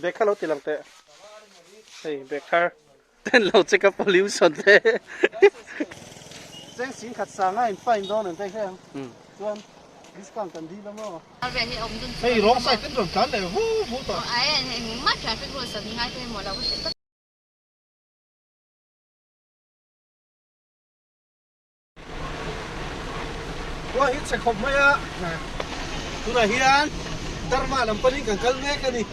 Bag kha lo ti lang teh. Hei bag thar. Ten lo check a pollution te. Cheng sing khat sanga in fine dawn an tei hle ang. Chuan discount kan dil a maw? Hei wrong side ten rawn tlan leh vu vu tawh. Engmah traffic rules an ngai pawimawh lo ka hrilh tak. Khua hi chhe khawp mai a, tunah hian Dharma lam panin kan kal mek a ni.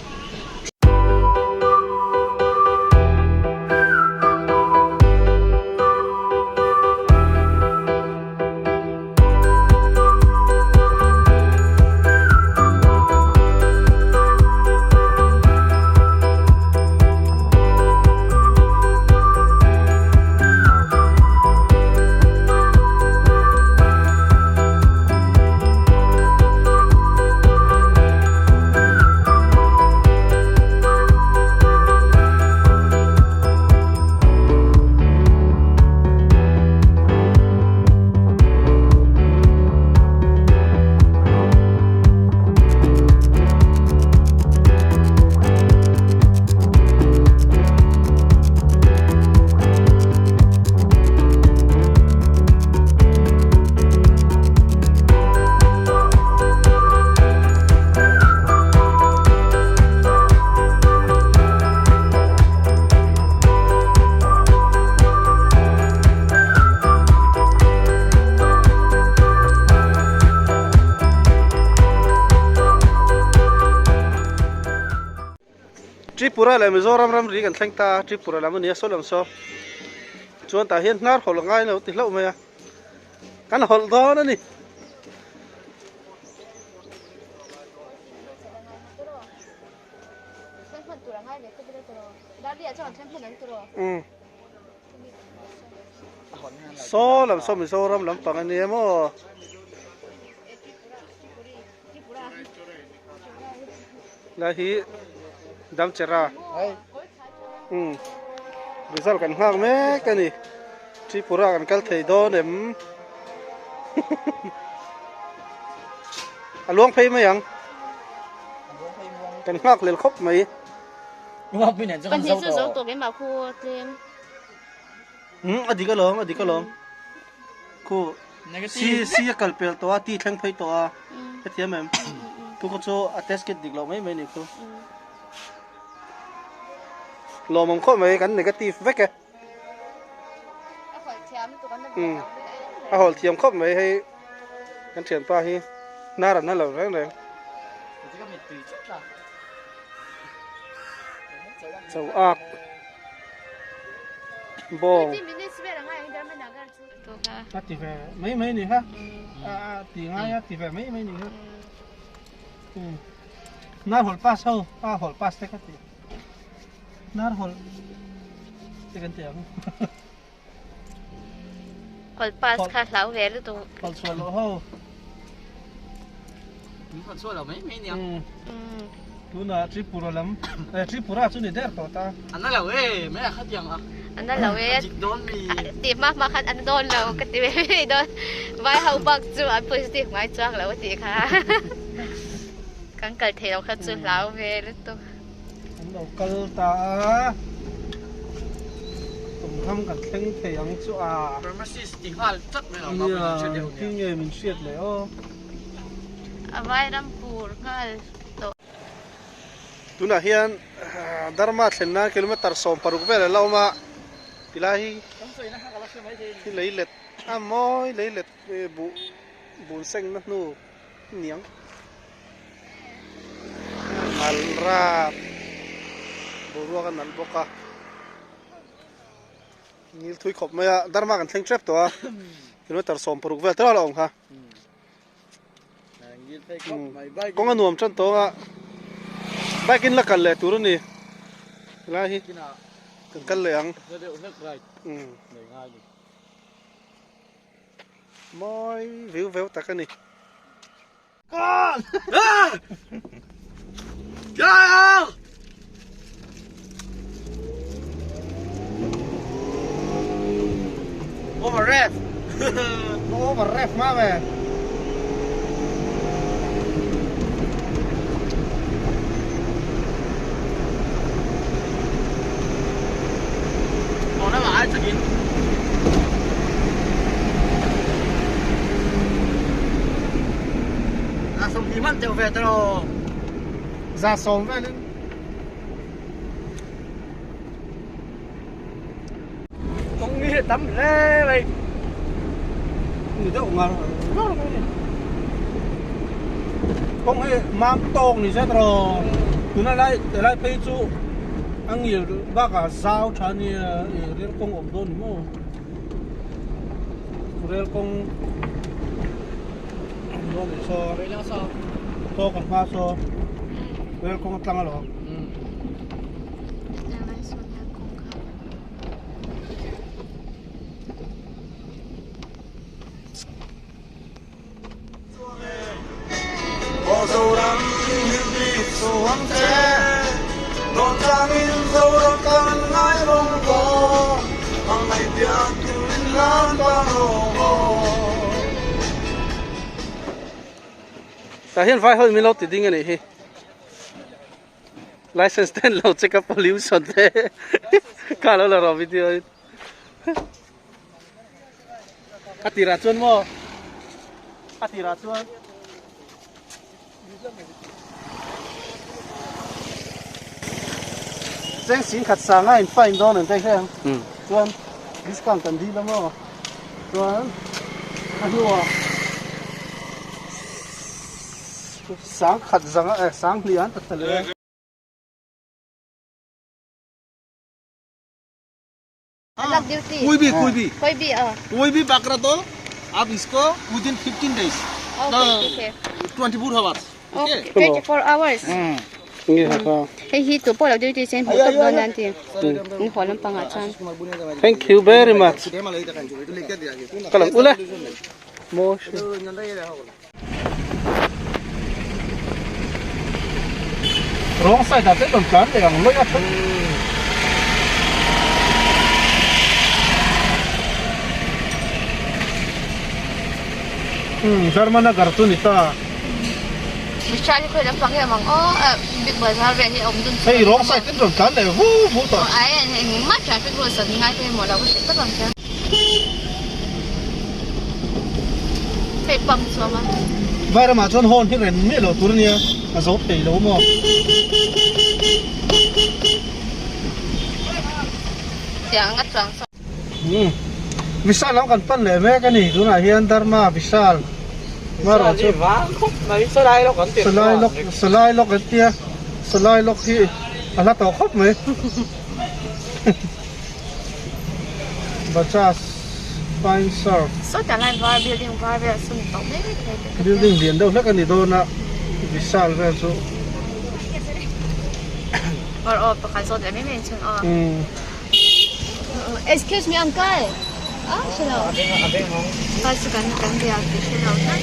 Tripura leh Mizoram ramri kan thleng ta a, Tripura lam a ni a, saw lam saw chuan tah hian hnar hawlh a ngai lo ti hlauh mai a, kan hawlh dawn a ni. Saw lam saw Mizoram lampang a ni emaw. Lai hi Damchera umm result kan nghak mek a ni Tripura kan kal thei dawn em a luang phei mai ang kan nghak lel khawp mai. Umm a dik alawm a dik alawm khu si si a kal pel tawh a ti thleng phei tawh a hetiang em thu kha chu a test kit dik loh mai mai ni khu lawmawm khawp mai kan negative vek e a hawlh thiam khawp mai hei kan thianpa hi hnar an na lo reng reng Chau ak bawng a ti ve mai mai ni kha a ti ngai a ti ve mai mai ni kha nar hawlh pass ho a hawlh pass te kha ti nar hawlh te kan ti ang hawlh pass kha hlau ve lutuk hawlh chhuah loh ho hawlh chhuah lo mai mai nia tunah Tripura lam eh Tripura chu ni der tawh ta an na lo e mai a khatiang a an na lo e dik dawn mi ti hma hma khan an dawn lo ka ti ve mai dawn vai ho bak chu an positive ngai chuang lo a tih kha kan kal thei lo kha chu hlau ve lutuk An lo kal ta a, tum tham kan thleng thei ang chu a. Pharmacist ti nghal tlat mai lo mah min hre deuh nia. Nia, nge min hriat leh aw. A Vairampur nghal tawh. Tunah hian Dharma thlen nan kilometer 16 vel a la awm a, tilai hi hi lei let a mawi lei let buh bun sengna hnu. Niang nal rap boruak a nalh bawk a ngil thui khawp mai a Dharma kan thleng tep tawh a kilometer 16 vel teuh a la awm kha kawng a nuam tan tawh a bike in la kal leh tur a ni helai hi kan kal leh ang. Mawi veu veu tak a ni. Goal! Ah! Goal! Over ref. Over ref ma ve. man deuh ve tawh. 110 velin. Kawng hi tam hle mai. Ni deuh ngar ngar mai ni. Kawng hi mam tawk ni zet rawh. Tuna lai helai phei chu a ngil bakah zau tha nia ih rel kawng awm dawn ni maw. Rel kawng awm dawn ni saw. Saw kan hma saw rel kawng a tlang alawm. Tah hian vai ho in min lo ti ding a nih hi. License te an lo check a pollution te kha lo la rawh video in a tirah chuan maw a tirah chuan cheng sing khat sanga in fine dawn an tei hle ang chuan discount an dil a maw chuan a hnuah Sang khat zanga eh sang hnih an ta thla leh. अलग duty कोई भी कोई भी कोई भी अ कोई भी पकड़ा तो आप इसको with in 15 days okay ठीक है 24 hours okay 24 hours hei hi tu pawh lo duty chen hmuh tawp dawn an ti in haw lampang ah chuan Thank you very much. Kalang ula. Motion. Wrong side ah te rawn tlan leh ang lawih a tha. Umm Dharmanagar chu ni ta. Vishal hi khawi lampang hi a awm ang aw ah big bazaar vel hi a awm dun chu. Hei wrong side te rawn tlan leh vu vu tawh. Ai engmah traffic rules an ngai te emaw lo ka hrilh tawp ang che. Hei pump chu a awm a. Vai ramah chuan horn hi ren miah lo tur a nia, a zo thei lo maw? Tiang a chuang sawn. Umm Vishal lam kan pan leh mek a ni, tunah hian Dharma Vishal marawh chu. Vishal hi vang khawp mai, Salai lawk an ti. Salai lawk, Salai lawk an tia, Salai lawk hi a hla tawh khawp mai. Bajaj Finserv. Sawtah lai var building var vel a sum tawh mai mai thei tih ka hria. Building lian deuh hlek a ni dawn a Vishal vel chu. Or aw pakhat zawt leh mai mai chhun aw. Excuse me uncle. Ah hre lo. Uncle chu kan kan bia tih hre lo tlat.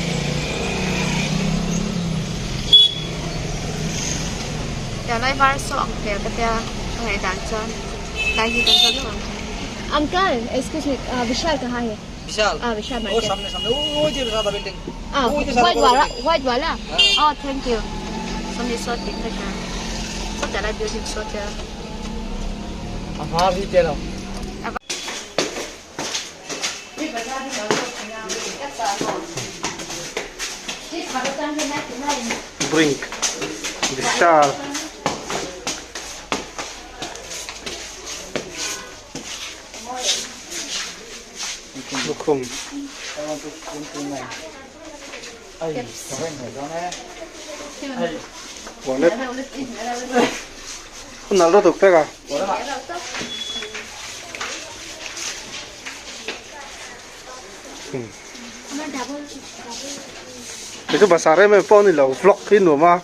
Tiang lai var saw ang hmel ka tia ka ngaihdan chuan. Tlai hi kan zawt deuh ang. Uncle, excuse me, ah Vishal ka hai. Vishal. Ah Vishal market. Oh samne samne oh je Vishal building. Ah white wala, white wala. Oh thank you. Samne saw tih ka hria. Sawtah lai building saw tia. A var hi te lo. Brink Vishal. Lukhum. Wallet. Hun nalh lutuk pek a. Hei chu bazar em em pawh a ni lo vlog hi nuam a.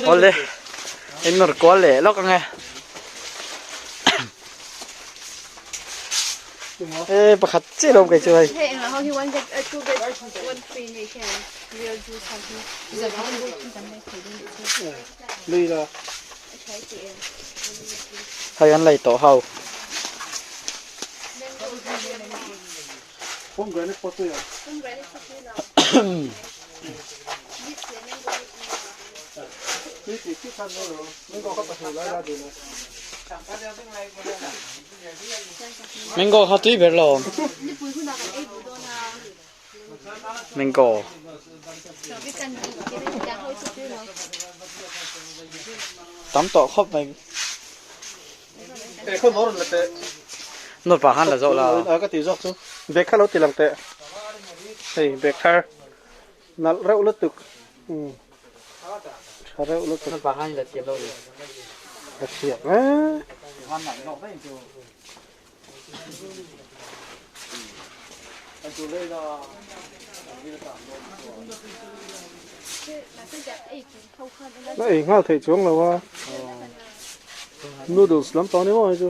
Awle in nawr kual leh lawk ang e. E pakhat chiah lo kei chu hei. Hei engah ho hi one get two get one free nei hian real juice ho hi kan lei thei dawn tih chu. Lei la. A tha i ti em? Hei an lei tawh ho. Pomegranate pawh tui ang. Pomegranate pawh tui lo. Mango kha tui ber lo. Mango. Tam tawh khawp mai. Nawr pah khan la zawh la. Ka ti zawk chu. Bag kha lo ti lang teh. Hei bag thar. Nalh reuh lutuk. Tha reuh lutuk. Nawr pah khan i la thiam lo ni. La thiam e. La ei nghal theih chuang lo a. Noodles lampang ni maw hei chu.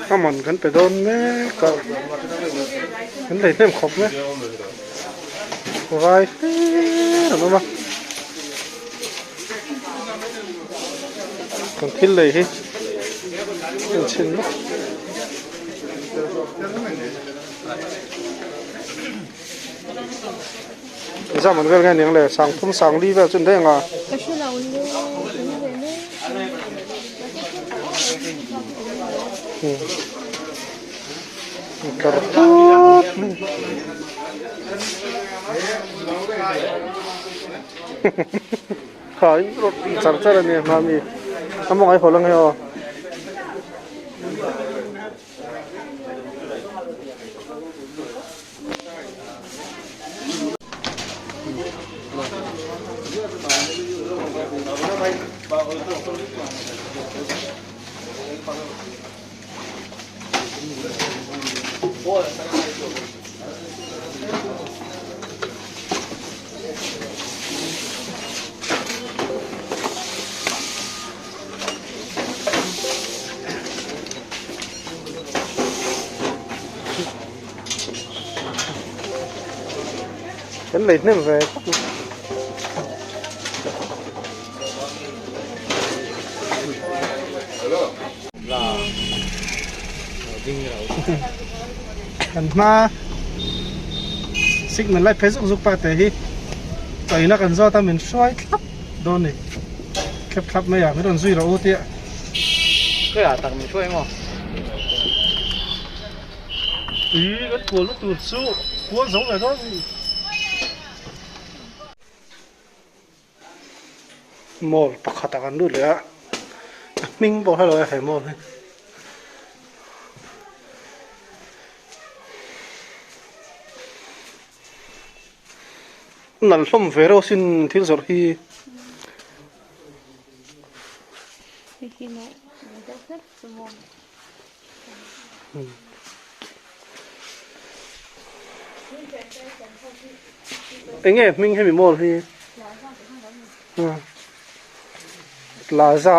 A man kan pe dawn mek a kan lei hnem khawp mai vai hlir an awm a kan thil lei hi a inchhin mek. Exam an vel nge aniang le sangthum sangli vel chu an daih ang a. Tlar tut mai. Kha in rawt char char a nia hma mi a maw ngaihawlh ang he aw. Kan lei hnem ve khawp mai. Kan hma signal light phei zuk zuk pa te hi chaina kan zawt a min hruai thlap dawn a ni. Thlep thlap mai a min rawn zui rawh u tia. Khawiah tak min hruai maw? Ih kan kualna tur chu kual zo ve dawn a ni. Mall pakhat ah kan lut leh a, a hming pawh hre lo e he mall hi. Nalh hlawm ve reuh asin thil zawrh hi. Eng nge hming hemi mall hi Plaza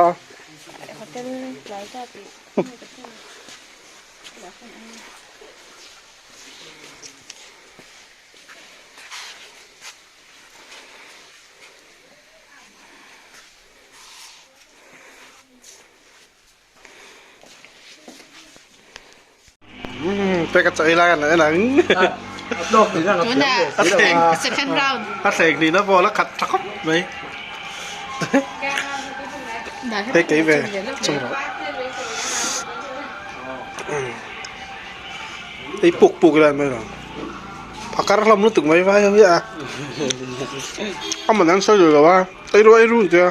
Pek a chawi lai an en ang. Second round. A thleng nihna pawh a la khat tha khawp mai. Hei kei ve chung rawh. Ei puk puk ila mai lo. Phakar hlawm lutuk mai vai ho hi a. A man an sawi duh lo a. Ei ru ei ru an tia.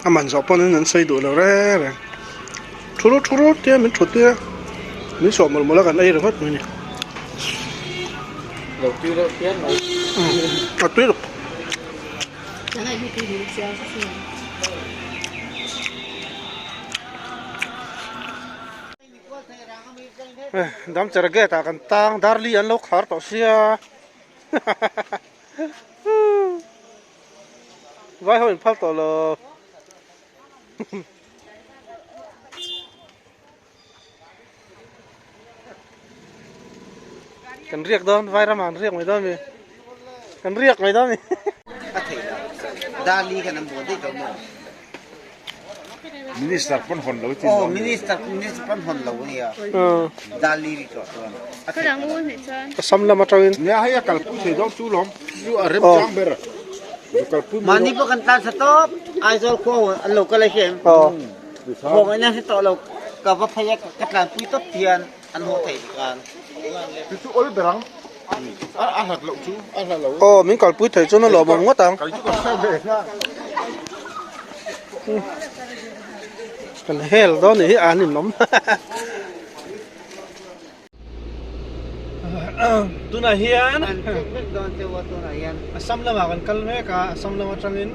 A man zawh pawn an sawi duh lo reng reng. Thu ru thu ru tia min thut tir a min sawh mawlh mawlh a kan ei ringawt mai a ni. Lo tui reuh phian mai. A tui reuh. Damchera gate ah kan tang darli an lo khar tawh sia vai ho in phal tawh lo. Kan riak dawn vai ramah an riak mai dawn mi kan riak mai dawn mi. A theih lo Dali khan an bual daih tawh maw? Minister pawn hawn lo tin Aw minister minister pawn hawn lo ania Dali ri tawh chuan a theih Ka sam lam atangin Nia hei a kalpui thei dawn chu lawm chu a rem chang ber a kalpui mai Mahni pawh kan tlan sa tawp Aizawl khua an lo kal a hian Khaw ngaihna hre tawh lo ka va phei a ka tlanpui tawp hian an haw thei bik a. Chu chu awl ber ang a hlat loh chu a hlat lo. Aw min kalpui thei chuan a lawmawm ngawt ang. Kei chu ka hre ve hna. Kan hel dawn nih hi an inawm. Tunah hian Assam lamah kan kal mek a, Assam lam atangin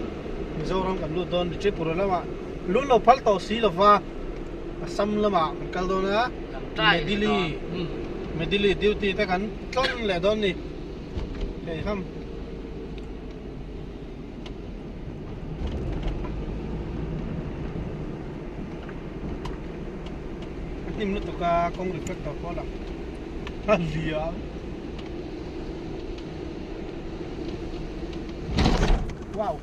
Mizoram kan lut dawn Tripura lamah lut lo phal tawh si lova Assam lamah kan kal dawn a, Medili Medili duty te kan tlawn leh dawn a ni hei ham. A hnim lutuk a kawng reflector pawh a lang a liam wow.